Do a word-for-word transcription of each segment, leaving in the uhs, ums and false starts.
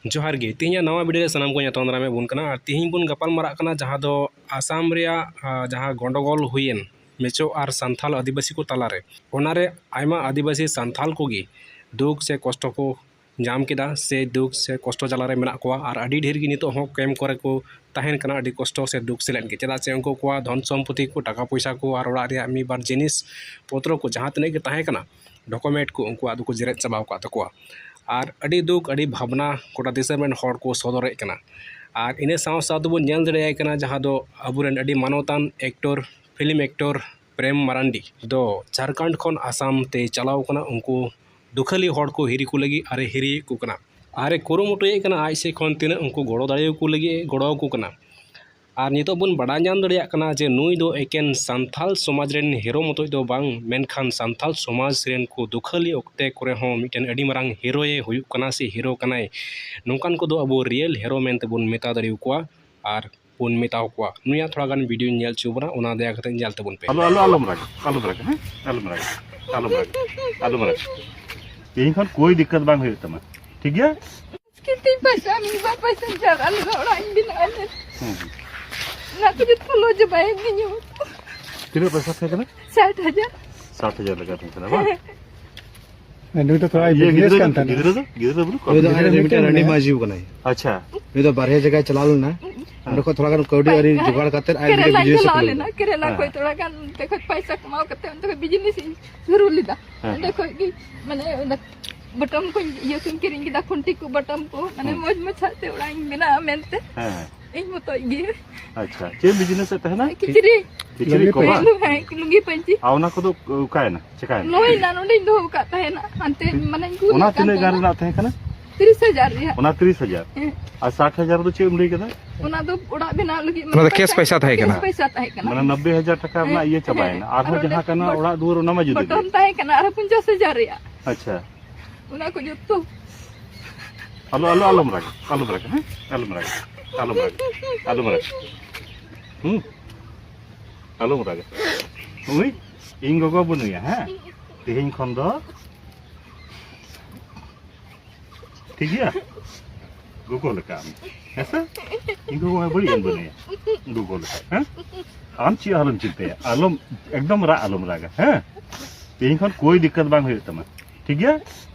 ᱡᱚᱦᱟᱨ ᱜᱮ, ᱛᱮᱦᱮᱧᱟᱜ ᱱᱟᱣᱟ video ᱨᱮ ᱥᱟᱱᱟᱢ ᱠᱚ ᱧᱟᱯᱟᱢ ᱫᱟᱨᱟᱢᱮᱫ ᱵᱚᱱ ᱠᱟᱱᱟ᱾ ᱟᱨ ᱛᱮᱦᱮᱧ ᱵᱚᱱ ᱜᱟᱯᱟᱞ ᱢᱟᱨᱟᱜ ᱠᱟᱱᱟ ᱡᱟᱦᱟᱸ ᱫᱚ ᱟᱥᱟᱢ ᱨᱮᱭᱟᱜ, ᱟ, ᱡᱟᱦᱟᱸ ᱜᱚᱱᱰᱚᱜᱳᱞ ᱦᱩᱭᱮᱱ ᱢᱤᱡᱳ ᱟᱨ ᱥᱟᱱᱛᱷᱟᱞ ᱟᱹᱫᱤᱵᱟᱹᱥᱤ ᱠᱚ ᱛᱟᱞᱟᱨᱮ, ᱚᱱᱟᱨᱮ ᱟᱭᱢᱟ ᱟᱹᱫᱤᱵᱟᱹᱥᱤ ᱥᱟᱱᱛᱷᱟᱞ ᱠᱚᱜᱮ ᱫᱩᱠ ᱥᱮ ᱠᱚᱥᱴᱚ ᱠᱚ ᱧᱟᱢ ᱠᱮᱫᱟ ᱥᱮ ᱫᱩᱠ ᱥᱮ ᱠᱚᱥᱴᱚ ᱡᱟᱞᱟ ᱨᱮ ᱢᱮᱱᱟᱜ ᱠᱚᱣᱟ᱾ ᱟᱨ ᱟᱹᱰᱤ ᱰᱷᱮᱨ ᱜᱮ ᱱᱤᱛᱚᱜ ᱦᱚᱸ camp ᱠᱚᱨᱮ ᱠᱚ ᱛᱟᱦᱮᱱ ᱠᱟᱱᱟ, ᱟᱹᱰᱤ ᱠᱚᱥᱴᱚ ᱥᱮ ᱫᱩᱠ ᱥᱮᱞᱮᱫ ᱜᱮ, ᱪᱮᱫᱟᱜ ᱥᱮ ᱩᱱᱠᱩ ᱠᱚᱣᱟᱜ ᱫᱷᱚᱱ ᱥᱚᱢᱯᱚᱛᱤ ᱠᱚ, ᱴᱟᱠᱟ ᱯᱚᱭᱥᱟ ᱠᱚ ᱟᱨ ᱚᱲᱟᱜ ᱨᱮᱭᱟᱜ ᱢᱤᱫ ᱵᱟᱨ ᱡᱤᱱᱤᱥ ᱯᱚᱛᱨᱚ ᱠᱚ, ᱡᱟᱦᱟᱸ ᱛᱤᱱᱟᱹᱜ ᱜᱮ ᱛᱟᱦᱮᱸ ᱠᱟᱱᱟ, document ᱠᱚ, ᱩᱱᱠᱩᱣᱟᱜ ᱫᱚᱠᱚ ᱡᱮᱨᱮᱫ ᱪᱟᱵᱟ ᱟᱠᱟᱫ ᱛᱟᱠᱚᱣᱟ᱾ ᱟᱨ ᱟᱹᱰᱤ ᱫᱩᱠ, ᱟᱹᱰᱤ ᱵᱷᱟᱵᱽᱱᱟ ᱜᱚᱴᱟ ᱫᱤᱥᱚᱢ ᱨᱮᱱ ᱦᱚᱲ ᱠᱚ ᱥᱚᱫᱚᱨᱮᱫ ᱠᱟᱱᱟ᱾ ᱟᱨ ᱤᱱᱟᱹ ᱥᱟᱶ ᱥᱟᱶ ᱛᱮᱵᱚᱱ ᱧᱮᱞ ᱫᱟᱲᱮᱭᱟᱭ ᱠᱟᱱᱟ ᱡᱟᱦᱟᱸ ᱫᱚ ᱟᱵᱚᱨᱮᱱ ᱟᱹᱰᱤ ᱢᱟᱱᱚᱛᱟᱱ actor, film actor ᱯᱨᱮᱢ ᱢᱟᱨᱟᱱᱰᱤ ᱫᱚ ᱡᱷᱟᱲᱠᱷᱚᱸᱰ ᱠᱷᱚᱱ ᱟᱥᱟᱢ ᱛᱮᱭ ᱪᱟᱞᱟᱣ ᱠᱟᱱᱟ ᱩᱱᱠᱩ ᱫᱩᱠᱷᱟᱹᱞᱤ ᱦᱚᱲ ᱠᱚ ᱦᱤᱨᱤ ᱠᱚ ᱞᱟᱹᱜᱤᱫ ᱟᱨᱮ ᱦᱤᱨᱤᱭᱮᱫ ᱠᱚ ᱠᱟᱱᱟ᱾ ᱟᱨᱮ ᱠᱩᱨᱩᱢᱩᱴᱩᱭᱮᱫ ᱠᱟᱱᱟ ᱟᱡ ᱥᱮᱫ ᱠᱷᱚᱱ ᱛᱤᱱᱟᱹᱜ ᱩᱱᱠᱩ ᱜᱚᱲᱚ ᱫᱟᱲᱮᱭᱟᱠᱚ ᱞᱟᱹᱜᱤᱫ ᱮ ᱜᱚᱲᱚ ᱟᱠᱚ ᱠᱟᱱᱟ᱾ ᱟᱨ ᱱᱤᱛᱚᱜ ᱵᱚᱱ ᱵᱟᱰᱟᱭ ᱧᱟᱢ ᱫᱟᱲᱮᱭᱟᱜ ᱠᱟᱱᱟ ᱡᱮ ᱱᱩᱭ ᱫᱚ ᱮᱠᱮᱱ ᱥᱟᱱᱛᱷᱟᱞ ᱥᱚᱢᱟᱡᱽ ᱨᱮᱱ hero ᱢᱚᱛᱚᱡ ᱫᱚ ᱵᱟᱝ, ᱢᱮᱱᱠᱷᱟᱱ ᱥᱟᱱᱛᱷᱟᱞ ᱥᱚᱢᱟᱡᱽ ᱨᱮᱱ ᱠᱚ ᱫᱩᱠᱷᱟᱹᱞᱤ ᱚᱠᱛᱮ ᱠᱚᱨᱮ ᱦᱚᱸ ᱢᱤᱫᱴᱮᱱ ᱟᱹᱰᱤ ᱢᱟᱨᱟᱝ hero ᱮ ᱦᱩᱭᱩᱜ ᱠᱟᱱᱟ ᱥᱮ hero ᱠᱟᱱᱟᱭ᱾ ᱱᱚᱝᱠᱟᱱ ᱠᱚᱫᱚ ᱟᱵᱚ real hero ᱢᱮᱱᱛᱮ ᱵᱚᱱ ᱢᱮᱛᱟ ᱫᱟᱲᱮᱭᱟᱠᱚᱣᱟ ᱟᱨ ᱵᱚᱱ ᱢᱮᱛᱟ ᱠᱚᱣᱟ᱾ ᱱᱩᱭᱟᱜ ᱛᱷᱚᱲᱟ ᱜᱟᱱ videoᱧ ᱧᱮᱞ ᱦᱚᱪᱚ ᱵᱚᱱᱟ, ᱚᱱᱟ ᱫᱟᱭᱟ ᱠᱟᱛᱮ ᱧᱮᱞ ᱛᱟᱵᱚᱱ ᱯᱮ᱾ ᱟᱞᱚ, ᱟᱞᱚ, ᱟᱞᱚᱢ ᱨᱟᱜᱟ, ᱟᱞᱚᱢ ᱨᱟᱜᱟ, ᱦᱮᱸ? ᱟᱞᱚᱢ ᱨᱟᱜᱟ, ᱟᱞᱚᱢ ᱨᱟᱜᱟ, ᱟᱞᱚᱢ ᱨᱟᱜᱟ᱾ ᱛᱮᱦᱮᱧ ᱠᱷᱚᱱ ᱠᱳᱭ ᱫᱤᱠᱠᱟᱛ ᱵᱟᱝ ᱦᱩᱭᱩᱜ ᱛᱟᱢᱟ, ᱴᱷᱤᱠ ᱜᱮᱭᱟ? ᱠᱤᱱᱛᱩ ᱯᱚᱭᱥᱟ, ᱢᱤᱫ ᱵᱟᱨ ᱯᱚᱭᱥᱟ ᱡᱟᱣᱨᱟ ᱞᱮᱠᱷᱟᱱ ᱚᱲᱟᱜ ᱤᱧ ᱵᱮᱱᱟᱣᱟ᱾ ᱦᱮᱸ, ᱦᱮᱸ᱾ ᱚᱱᱟ ᱠᱚ ᱡᱚᱛᱚ ᱞᱚ ᱪᱟᱵᱟᱭᱮᱱ ᱛᱤᱧᱟ᱾ ᱛᱤᱱᱟᱹᱜ ᱯᱚᱭᱥᱟ ᱛᱟᱦᱮᱸ ᱠᱟᱱᱟ? ᱥᱟᱴ ᱦᱟᱡᱟᱨ᱾ ᱥᱟᱴ ᱦᱟᱡᱟᱨ ᱞᱮᱠᱟ ᱛᱟᱦᱮᱸ ᱠᱟᱱᱟ, ᱵᱟᱝ? ᱱᱩᱭ ᱫᱚ ᱛᱷᱚᱲᱟ ᱤᱭᱟᱹ, business ᱜᱤᱫᱽᱨᱟᱹ ᱠᱟᱱ ᱫᱚ, ᱛᱟᱦᱮᱱᱟ᱾ ᱜᱤᱫᱽᱨᱟᱹ ᱫᱚ, ᱜᱤᱫᱽᱨᱟᱹ ᱫᱚ ᱵᱟᱹᱱᱩᱜ ᱠᱚᱣᱟ? ᱩᱱᱤ ᱫᱚ ᱟᱨ ᱜᱤᱫᱽᱨᱟᱹ ᱢᱤᱫᱴᱮᱱ ᱢᱤᱫᱴᱮᱱ ᱟᱹᱰᱤ ᱢᱮᱱᱟᱭᱟ᱾ ᱢᱟᱹᱡᱷᱤ ᱠᱟᱱᱟᱭ᱾ ᱟᱪᱪᱷᱟ᱾ ᱩᱱᱤ ᱫᱚ ᱵᱟᱨᱦᱮ ᱡᱟᱭᱜᱟᱭ ᱪᱟᱞᱟᱣ ᱞᱮᱱᱟ᱾ ᱦᱮᱸ᱾ ᱚᱸᱰᱮ ᱠᱷᱚᱱ ᱛᱷᱚᱲᱟ ᱜᱟᱱ ᱠᱟᱹᱣᱰᱤ ᱟᱹᱨᱤ ᱡᱚᱜᱟᱲ ᱠᱟᱛᱮ ᱟᱡ ᱢᱤᱫᱴᱮᱱ ᱠᱮᱨᱮᱞᱟᱧ business ᱮ ᱪᱟᱞᱟᱣ ᱠᱷᱩᱞᱟᱹᱣ ᱞᱮᱱᱟ᱾ ᱞᱮᱫᱟ᱾ ᱠᱮᱨᱮᱞᱟ ᱦᱮᱸ᱾ ᱠᱷᱚᱱ ᱛᱷᱚᱲᱟ ᱜᱟᱱ ᱚᱱᱛᱮ ᱠᱷᱚᱱ ᱯᱚᱭᱥᱟ ᱠᱟᱢᱟᱣ ᱠᱟᱛᱮ ᱚᱱᱛᱮ ᱠᱷᱚᱱ business ᱤᱧ ᱥᱩᱨᱩ ᱞᱮᱫᱟ᱾ ᱦᱮᱸ᱾ ᱚᱸᱰᱮ ᱠᱷᱚᱱ ᱜᱮ ᱢᱟᱱᱮ ᱚᱱᱟ ᱵᱚᱴᱚᱢ ᱠᱚᱧ ᱤᱭᱟᱹ ᱠᱚᱧ ᱠᱤᱨᱤᱧ ᱠᱮᱫᱟ, ᱠᱷᱩᱱᱴᱤ ᱠᱚ ᱵᱚᱴᱚᱢ ᱠᱚ, ᱢᱟᱱᱮ ᱦᱮᱸ᱾ ᱢᱚᱡᱽ ᱢᱚᱡᱽ ᱥᱟᱡᱛᱮ ᱚᱲᱟᱜ ᱤᱧ ᱵᱮᱱᱟᱣᱟ ᱢᱮᱱᱛᱮ᱾ ᱦᱮᱸ᱾ ᱤᱧ ᱢᱚᱛᱚᱡ ᱜᱮ᱾ ᱟᱪᱪᱷᱟ, ᱪᱮᱫ business ᱮ ᱛᱟᱦᱮᱱᱟ? ᱠᱤᱪᱨᱤᱡ᱾ ᱠᱤᱪᱨᱤᱡ ᱠᱚ ᱵᱟᱝ? ᱦᱮᱸ, ᱞᱩᱝᱜᱤ ᱯᱟᱹᱧᱪᱤ᱾ ᱟᱨ ᱚᱱᱟ ᱠᱚᱫᱚ ᱚᱠᱟᱭᱮᱱᱟ? ᱪᱮᱠᱟᱭᱮᱱᱟ? ᱞᱚᱭᱮᱱᱟ, ᱱᱚᱸᱰᱮᱧ ᱫᱚᱦᱚ ᱟᱠᱟᱫ ᱛᱟᱦᱮᱱᱟ᱾ ᱦᱟᱱᱛᱮ ᱢᱟᱱᱮᱧ ᱠᱩᱞ ᱚᱱᱟ ᱟᱠᱟᱫ ᱛᱤᱱᱟᱹᱜ ᱜᱟᱱ ᱛᱟᱦᱮᱱᱟ᱾ ᱨᱮᱱᱟᱜ ᱛᱟᱦᱮᱸ ᱠᱟᱱᱟ? ᱛᱤᱨᱤᱥ ᱦᱟᱡᱟᱨ ᱨᱮᱭᱟᱜ᱾ ᱚᱱᱟ ᱛᱤᱨᱤᱥ ᱦᱟᱡᱟᱨ? ᱦᱮᱸ᱾ ᱟᱨ ᱥᱟᱴ ᱦᱟᱡᱟᱨ ᱫᱚ ᱪᱮᱫ ᱮᱢ ᱞᱟᱹᱭ ᱠᱮᱫᱟ? ᱚᱱᱟ ᱫᱚ ᱚᱲᱟᱜ ᱵᱮᱱᱟᱣ ᱞᱟᱹᱜᱤᱫ ᱚᱱᱟ ᱫᱚ ᱢᱟᱱᱮ cash ᱯᱚᱭᱥᱟ ᱛᱟᱦᱮᱸ ᱠᱟᱱᱟ? Cash ᱯᱚᱭᱥᱟ ᱛᱟᱦᱮᱸ ᱠᱟᱱᱟ᱾ ᱢᱟᱱᱮ ᱱᱚᱵᱵᱳᱭ ᱦᱟᱡᱟᱨ ᱴᱟᱠᱟ ᱨᱮᱱᱟᱜ ᱦᱮᱸ, ᱤᱭᱟᱹ ᱪᱟᱵᱟᱭᱮᱱᱟ᱾ ᱦᱮᱸ᱾ ᱟᱨᱦᱚᱸ ᱟᱨ ᱡᱟᱦᱟᱸ ᱚᱸᱰᱮ ᱠᱟᱱᱟ ᱵᱚᱴ-, ᱚᱲᱟᱜ ᱫᱩᱣᱟᱹᱨ ᱚᱱᱟ ᱢᱟ ᱡᱩᱫᱟᱹ ᱜᱮ᱾ ᱵᱚᱴᱚᱢ ᱛᱟᱦᱮᱸ ᱠᱟᱱᱟ ᱟᱨᱦᱚᱸ ᱯᱚᱧᱪᱟᱥ ᱦᱟᱡᱟᱨ ᱨᱮᱭᱟᱜ᱾ ᱟᱪᱪᱷᱟ᱾ ᱚᱱᱟ ᱠᱚ ᱡᱚᱛᱚ᱾ ᱟᱞᱚ, ᱟᱞᱚ, ᱟᱞᱚᱢ ᱨᱟᱜᱟ, ᱟᱞᱚᱢ ᱨᱟᱜᱟ, ᱦᱮᱸ? ᱟᱞᱚᱢ ᱨᱟᱜᱟ, ᱟᱞᱚᱢ ᱨᱟᱜᱟ, ᱟᱞᱚᱢ ᱨᱟᱜᱟ᱾ ᱦᱩᱸ? ᱟᱞᱚᱢ ᱨᱟᱜᱟ᱾ ᱩᱭ, ᱤᱧ ᱜᱚᱜᱚ ᱵᱟᱹᱱᱩᱭᱟ, ᱦᱮᱸ? ᱛᱮᱦᱮᱧ ᱠᱷᱚᱱ ᱫᱚ, ᱴᱷᱤᱠ ᱜᱮᱭᱟ? ᱜᱚᱜᱚ ᱞᱮᱠᱟ ᱟᱢ, ᱦᱮᱸ ᱥᱮ? ᱤᱧ ᱜᱚᱜᱚ ᱢᱟ ᱵᱟᱹᱲᱤᱡ ᱮᱢ ᱵᱟᱹᱱᱩᱭᱟ, ᱜᱚᱜᱚ ᱞᱮᱠᱟ, ᱦᱮᱸ? ᱟᱢ ᱪᱮᱫ ᱟᱞᱚᱢ ᱪᱤᱱᱛᱟᱹᱭᱟ, ᱟᱞᱚᱢ, ᱮᱠᱫᱚᱢ ᱨᱟᱜ ᱟᱞᱚᱢ ᱨᱟᱜᱟ, ᱦᱮᱸ? ᱛᱮᱦᱮᱧ ᱠᱷᱚᱱ ᱠᱳᱭ ᱫᱤᱠᱠᱟᱛ ᱵᱟᱝ ᱦᱩᱭᱩᱜ ᱛᱟᱢᱟ, ᱴᱷᱤᱠ ᱜᱮᱭᱟ?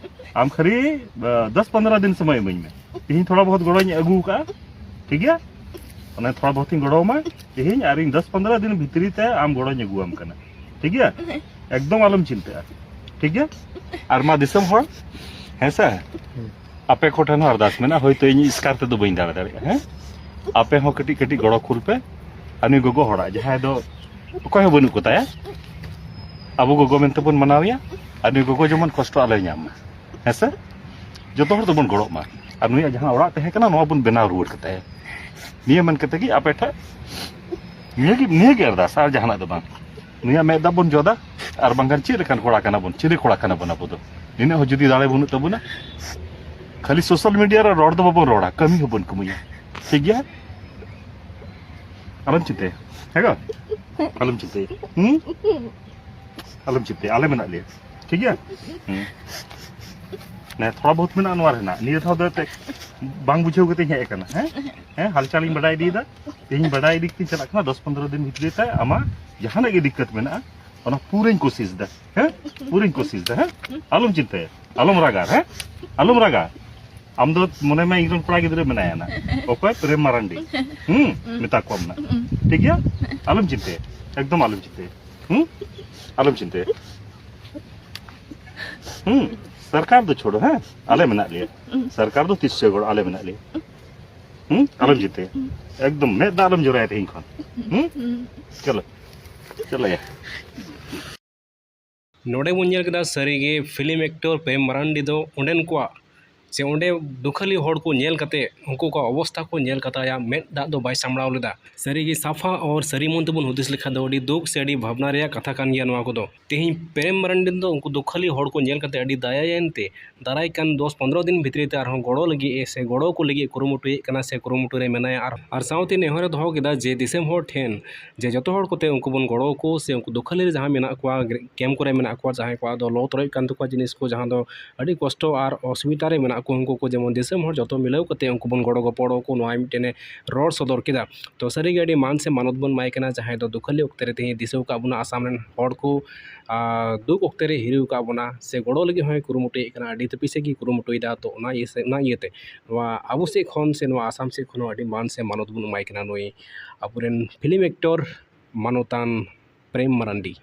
ᱟᱢ ᱠᱷᱟᱹᱞᱤ ᱫᱚᱥ ᱯᱚᱱᱨᱚ ᱫᱤᱱ ᱥᱚᱢᱚᱭ ᱤᱢᱟᱹᱧ ᱢᱮ᱾ ᱛᱮᱦᱮᱧ ᱛᱷᱚᱲᱟ ᱵᱚᱦᱩᱛ ᱜᱚᱲᱚᱧ ᱟᱹᱜᱩ ᱟᱠᱟᱫᱼᱟ, ᱴᱷᱤᱠ ᱜᱮᱭᱟ? ᱚᱱᱮ ᱛᱷᱚᱲᱟ ᱵᱚᱦᱩᱛ ᱤᱧ ᱜᱚᱲᱚ ᱟᱢᱟ ᱛᱮᱦᱮᱧ, ᱟᱨ ᱤᱧ ᱫᱚᱥ ᱯᱚᱱᱨᱚ ᱫᱤᱱ ᱵᱷᱤᱛᱨᱤ ᱛᱮ ᱟᱢ ᱜᱚᱲᱚᱧ ᱟᱹᱜᱩᱣᱟᱢ ᱠᱟᱱᱟ, ᱴᱷᱤᱠ ᱜᱮᱭᱟ? ᱮᱠᱫᱚᱢ ᱟᱞᱚᱢ ᱪᱤᱱᱛᱟᱹᱜᱼᱟ, ᱴᱷᱤᱠ ᱜᱮᱭᱟ? ᱟᱨ ᱢᱟ ᱫᱤᱥᱚᱢ ᱦᱚᱲ, ᱦᱮᱸ ᱥᱮ, ᱟᱯᱮ ᱠᱚ ᱴᱷᱮᱱ ᱦᱚᱸ ᱟᱨᱫᱟᱥ ᱢᱮᱱᱟᱜᱼᱟ, ᱦᱳᱭᱛᱳ ᱤᱧ ᱮᱥᱠᱟᱨ ᱛᱮᱫᱚ ᱵᱟᱹᱧ ᱫᱟᱬᱟ ᱫᱟᱲᱮᱭᱟᱜᱼᱟ, ᱦᱮᱸ? ᱟᱯᱮ ᱦᱚᱸ ᱠᱟᱹᱴᱤᱡ ᱠᱟᱹᱴᱤᱡ ᱜᱚᱲᱚ ᱠᱩᱞ ᱯᱮ᱾ ᱟᱨ ᱱᱩᱭ ᱜᱚᱜᱚ ᱦᱚᱲᱟᱜ, ᱡᱟᱦᱟᱸᱭ ᱫᱚ ᱚᱠᱚᱭ ᱦᱚᱸ ᱵᱟᱹᱱᱩᱜ ᱠᱚᱛᱟᱭᱟ, ᱟᱵᱚ ᱜᱚᱜᱚ ᱢᱮᱱᱛᱮ ᱵᱚᱱ ᱢᱟᱱᱟᱣᱮᱭᱟ, ᱟᱨ ᱱᱩᱭ ᱜᱚᱜᱚ ᱡᱮᱢᱚᱱ ᱠᱚᱥᱴᱚ ᱟᱞᱚᱭ ᱧᱟᱢ ᱢᱟ, ᱦᱮᱸ ᱥᱮ? ᱡᱚᱛᱚ ᱦᱚᱲ ᱛᱮᱵᱚᱱ ᱜᱚᱲᱚᱜ ᱢᱟ, ᱟᱨ ᱱᱩᱭᱟᱜ ᱡᱟᱦᱟᱸ ᱚᱲᱟᱜ ᱛᱟᱦᱮᱸ ᱠᱟᱱᱟ, ᱱᱚᱣᱟ ᱵᱚᱱ ᱵᱮᱱᱟᱣ ᱨᱩᱣᱟᱹᱲ ᱠᱟᱛᱟᱭᱟ᱾ ᱱᱤᱭᱟᱹ ᱢᱮᱱ ᱠᱟᱛᱮ ᱜᱮ ᱟᱯᱮ ᱴᱷᱮᱱ ᱱᱤᱭᱟᱹ ᱜᱮ, ᱱᱤᱭᱟᱹ ᱜᱮ ᱟᱨᱫᱟᱥ, ᱟᱨ ᱡᱟᱦᱟᱱᱟᱜ ᱫᱚ ᱵᱟᱝ᱾ ᱱᱩᱭᱟᱜ ᱢᱮᱫ ᱫᱟᱜ ᱵᱚᱱ ᱡᱚᱫᱟ, ᱟᱨ ᱵᱟᱝᱠᱷᱟᱱ ᱪᱮᱫ ᱞᱮᱠᱟᱱ ᱠᱚᱲᱟ ᱠᱟᱱᱟ ᱵᱚᱱ, ᱪᱤᱞᱤ ᱠᱚᱲᱟ ᱠᱟᱱᱟ ᱵᱚᱱ ᱟᱵᱚ ᱫᱚ? ᱱᱤᱱᱟᱹᱜ ᱦᱚᱸ ᱡᱩᱫᱤ ᱫᱟᱲᱮ ᱵᱟᱹᱱᱩᱜ ᱛᱟᱵᱚᱱᱟ, ᱠᱷᱟᱹᱞᱤ social media ᱨᱮ ᱨᱚᱲ ᱫᱚ ᱵᱟᱵᱚᱱ ᱨᱚᱲᱟ, ᱠᱟᱹᱢᱤ ᱦᱚᱸᱵᱚᱱ ᱠᱟᱹᱢᱤᱭᱟ, ᱴᱷᱤᱠ ᱜᱮᱭᱟ? ᱟᱞᱚᱢ ᱪᱤᱱᱛᱟᱹᱭᱟ, ᱦᱮᱸ ᱜᱚ? ᱟᱞᱚᱢ ᱪᱤᱱᱛᱟᱹᱭᱟ, ᱦᱩᱸ? ᱟᱞᱚᱢ ᱪᱤᱱᱛᱟᱹᱭᱟ, ᱟᱞᱮ ᱢᱮᱱᱟᱜ ᱞᱮᱭᱟ, ᱴᱷᱤᱠ ᱜᱮᱭᱟ? ᱦᱩᱸ᱾ ᱦᱮᱸ, ᱛᱷᱚᱲᱟ ᱵᱚᱦᱩᱛ ᱢᱮᱱᱟᱜᱼᱟ ᱱᱚᱣᱟ ᱨᱮᱱᱟᱜ, ᱱᱤᱭᱟᱹ ᱫᱷᱟᱣ ᱫᱚ ᱮᱱᱛᱮᱫ ᱵᱟᱝ ᱵᱩᱡᱷᱟᱹᱣ ᱠᱟᱛᱮᱧ ᱦᱮᱡ ᱟᱠᱟᱱᱟ, ᱦᱮᱸ? ᱦᱮᱸ, ᱦᱟᱞᱪᱟᱞ ᱤᱧ ᱵᱟᱰᱟᱭ ᱤᱫᱤᱭᱮᱫᱟ, ᱛᱮᱦᱮᱧ ᱵᱟᱰᱟᱭ ᱤᱫᱤ ᱠᱟᱛᱮᱧ ᱪᱟᱞᱟᱜ ᱠᱟᱱᱟ, ᱫᱚᱥ ᱯᱚᱱᱨᱚ ᱫᱤᱱ ᱵᱷᱤᱛᱨᱤ ᱛᱮ ᱟᱢᱟᱜ ᱡᱟᱦᱟᱱᱟᱜ ᱜᱮ ᱫᱤᱠᱠᱟᱛ ᱢᱮᱱᱟᱜᱼᱟ, ᱚᱱᱟ ᱯᱩᱨᱟᱹᱧ ᱠᱳᱥᱤᱥ ᱫᱟ, ᱦᱮᱸ? ᱯᱩᱨᱟᱹᱧ ᱠᱳᱥᱤᱥ ᱫᱟ, ᱦᱮᱸ? ᱟᱞᱚᱢ ᱪᱤᱱᱛᱟᱹᱭᱟ, ᱟᱞᱚᱢ ᱨᱟᱜᱟ, ᱦᱮᱸ? ᱟᱞᱚᱢ ᱨᱟᱜᱟ᱾ ᱟᱢ ᱫᱚ ᱢᱚᱱᱮ ᱢᱮ ᱤᱧ ᱨᱮᱱ ᱠᱚᱲᱟ ᱜᱤᱫᱽᱨᱟᱹ ᱢᱮᱱᱟᱭᱟ ᱱᱟ, ᱚᱠᱚᱭ? ᱯᱨᱮᱢ ᱢᱟᱨᱟᱱᱰᱤ᱾ ᱦᱩᱸ, ᱢᱮᱛᱟ ᱠᱚᱣᱟᱢ ᱱᱟ, ᱴᱷᱤᱠ ᱜᱮᱭᱟ? ᱟᱞᱚᱢ ᱪᱤᱱᱛᱟᱹᱭᱟ, ᱮᱠᱫᱚᱢ ᱟᱞᱚᱢ ᱪᱤᱱᱛᱟᱹᱭᱟ, ᱦᱩᱸ? ᱟᱞᱚᱢ ᱪᱤᱱᱛᱟᱹᱭᱟ, ᱦᱩᱸ? ᱥᱚᱨᱠᱟᱨ ᱫᱚ ᱪᱷᱳᱲᱚ, ᱦᱮᱸ? ᱟᱞᱮ ᱢᱮᱱᱟᱜ ᱞᱮᱭᱟ᱾ ᱥᱚᱨᱠᱟᱨ ᱫᱚ ᱛᱤᱥ ᱪᱚᱭ ᱜᱚᱲᱚ, ᱟᱞᱮ ᱢᱮᱱᱟᱜ ᱞᱮᱭᱟ᱾ ᱦᱩᱸ? ᱟᱞᱚᱢ ᱪᱤᱱᱛᱟᱹᱭᱟ᱾ ᱮᱠᱫᱚᱢ ᱢᱮᱫ ᱫᱟᱜ ᱟᱞᱚᱢ ᱡᱚᱨᱟᱭᱟ ᱛᱮᱦᱮᱧ ᱠᱷᱚᱱ᱾ ᱦᱩᱸ? ᱪᱚᱞᱚ᱾ ᱪᱚᱞᱚ ᱭᱟ᱾ ᱱᱚᱰᱮ ᱵᱚᱱ ᱧᱮᱞ ᱠᱮᱫᱟ ᱥᱟᱹᱨᱤᱜᱮ film actor ᱯᱨᱮᱢ ᱢᱟᱨᱟᱱᱰᱤ ᱫᱚ ᱚᱸᱰᱮᱱ ᱠᱚᱣᱟᱜ ᱥᱮ ᱚᱸᱰᱮ ᱫᱩᱠᱷᱟᱹᱞᱤ ᱦᱚᱲ ᱠᱚ ᱧᱮᱞ ᱠᱟᱛᱮ, ᱩᱱᱠᱩ ᱠᱚᱣᱟᱜ ᱚᱵᱚᱥᱛᱷᱟ ᱠᱚ ᱧᱮᱞ ᱠᱟᱛᱮ ᱟᱭᱟᱜ ᱢᱮᱫ ᱫᱟᱜ ᱫᱚ ᱵᱟᱭ ᱥᱟᱢᱵᱲᱟᱣ ᱞᱮᱫᱟ᱾ ᱥᱟᱹᱨᱤᱜᱮ ᱥᱟᱯᱷᱟ ᱟᱨ ᱥᱟᱹᱨᱤ ᱢᱚᱱ ᱛᱮᱵᱚᱱ ᱦᱩᱫᱤᱥ ᱞᱮᱠᱷᱟᱱ ᱫᱚ ᱟᱹᱰᱤ ᱫᱩᱠ ᱥᱮ ᱟᱹᱰᱤ ᱵᱷᱟᱵᱽᱱᱟ ᱨᱮᱭᱟᱜ ᱠᱟᱛᱷᱟ ᱠᱟᱱ ᱜᱮᱭᱟ ᱱᱚᱣᱟ ᱠᱚᱫᱚ᱾ ᱛᱮᱦᱮᱧ ᱯᱨᱮᱢ ᱢᱟᱨᱟᱱᱰᱤ ᱫᱚ ᱩᱱᱠᱩ ᱫᱩᱠᱷᱟᱹᱞᱤ ᱦᱚᱲ ᱠᱚ ᱧᱮᱞ ᱠᱟᱛᱮ ᱟᱹᱰᱤ ᱫᱟᱭᱟᱭᱮᱱ ᱛᱮ ᱫᱟᱨᱟᱭ ᱠᱟᱱ ᱫᱚᱥ ᱯᱚᱱᱨᱚ ᱫᱤᱱ ᱵᱷᱤᱛᱨᱤ ᱛᱮ ᱟᱨᱦᱚᱸ ᱜᱚᱲᱚ ᱞᱟᱹᱜᱤᱫ ᱮ ᱥᱮ ᱜᱚᱲᱚ ᱠᱚ ᱞᱟᱹᱜᱤᱫ ᱮ ᱠᱩᱨᱩᱢᱩᱴᱩᱭᱮᱫ ᱠᱟᱱᱟ ᱥᱮ ᱠᱩᱨᱩᱢᱩᱴᱩ ᱨᱮ ᱢᱮᱱᱟᱭᱟ᱾ ᱟᱨ, ᱟᱨ ᱥᱟᱶᱛᱮ ᱱᱮᱦᱚᱨᱮ ᱫᱚᱦᱚ ᱠᱮᱫᱟ ᱡᱮ ᱫᱤᱥᱚᱢ ᱦᱚᱲ ᱴᱷᱮᱱ ᱡᱮ ᱡᱚᱛᱚ ᱦᱚᱲ ᱠᱚᱛᱮ ᱩᱱᱠᱩ ᱵᱚᱱ ᱜᱚᱲᱚ ᱟᱠᱚ ᱥᱮ ᱩᱱᱠᱩ ᱫᱩᱠᱷᱟᱹᱞᱤ ᱨᱮ ᱡᱟᱦᱟᱸ ᱢᱮᱱᱟᱜ ᱠᱚᱣᱟ, camp ᱠᱚᱨᱮ ᱢᱮᱱᱟᱜ ᱠᱚᱣᱟ, ᱡᱟᱦᱟᱸᱭ ᱠᱚᱣᱟᱜ ᱫᱚ ᱞᱚ ᱛᱚᱨᱚᱡ ᱠᱟᱱ ᱛᱟᱠᱚᱣᱟ ᱡᱤᱱᱤᱥ ᱠᱚ, ᱡᱟᱦᱟᱸ ᱫᱚ ᱟᱹᱰᱤ ᱠᱚᱥᱴᱚ ᱟᱨ ᱚᱥᱩᱵᱤᱫᱷᱟ ᱨᱮ ᱢᱮᱱᱟᱜ ᱠᱚ, ᱩᱱᱠᱩ ᱠᱚ ᱡᱮᱢᱚᱱ ᱫᱤᱥᱚᱢ ᱦᱚᱲ ᱡᱚᱛᱚ ᱢᱤᱞᱟᱹᱣ ᱠᱟᱛᱮ ᱩᱱᱠᱩ ᱵᱚᱱ ᱜᱚᱲᱚ ᱜᱚᱯᱚᱲ ᱟᱠᱚ, ᱱᱚᱣᱟ ᱢᱤᱫᱴᱮᱱᱮ ᱨᱚᱲ ᱥᱚᱫᱚᱨ ᱠᱮᱫᱟ᱾ ᱛᱚ ᱥᱟᱹᱨᱤᱜᱮ ᱟᱹᱰᱤ ᱢᱟᱱ ᱥᱮ ᱢᱟᱱᱚᱛ ᱵᱚᱱ ᱮᱢᱟᱭ ᱠᱟᱱᱟ, ᱡᱟᱦᱟᱸᱭ ᱫᱚ ᱫᱩᱠᱷᱟᱹᱞᱤ ᱚᱠᱛᱮ ᱨᱮ ᱛᱮᱦᱮᱧ ᱫᱤᱥᱟᱹᱣ ᱟᱠᱟᱫ ᱵᱚᱱᱟ, ᱟᱥᱟᱢ ᱨᱮᱱ ᱦᱚᱲ ᱠᱚ ᱟᱨ ᱫᱩᱠ ᱚᱠᱛᱮ ᱨᱮ ᱦᱤᱨᱤᱣ ᱟᱠᱟᱫ ᱵᱚᱱᱟ ᱥᱮ ᱜᱚᱲᱚ ᱞᱟᱹᱜᱤᱫ ᱦᱚᱸᱭ ᱠᱩᱨᱩᱢᱩᱴᱩᱭᱮᱫ ᱠᱟᱱᱟ, ᱟᱹᱰᱤ ᱛᱟᱹᱯᱤᱥ ᱜᱮ ᱠᱩᱨᱩᱢᱩᱴᱩᱭᱮᱫᱟ᱾ ᱛᱚ ᱚᱱᱟ ᱤᱭᱟᱹ ᱥᱮ, ᱚᱱᱟ ᱤᱭᱟᱹᱛᱮ ᱱᱚᱣᱟ ᱟᱵᱚ ᱥᱮᱫ ᱠᱷᱚᱱ ᱥᱮ ᱱᱚᱣᱟ ᱟᱥᱟᱢ ᱥᱮᱫ ᱠᱷᱚᱱ ᱦᱚᱸ ᱟᱹᱰᱤ ᱢᱟᱱ ᱥᱮ ᱢᱟᱱᱚᱛ ᱵᱚᱱ ᱮᱢᱟᱭ ᱠᱟᱱᱟ ᱱᱩᱭ ᱟᱵᱚᱨᱮᱱ ᱯᱷᱤᱞᱢ ᱮᱠᱴᱚᱨ ᱢᱟᱱᱚᱛᱟᱱ ᱯᱨᱮᱢ ᱢᱟᱨᱟᱱᱰᱤ᱾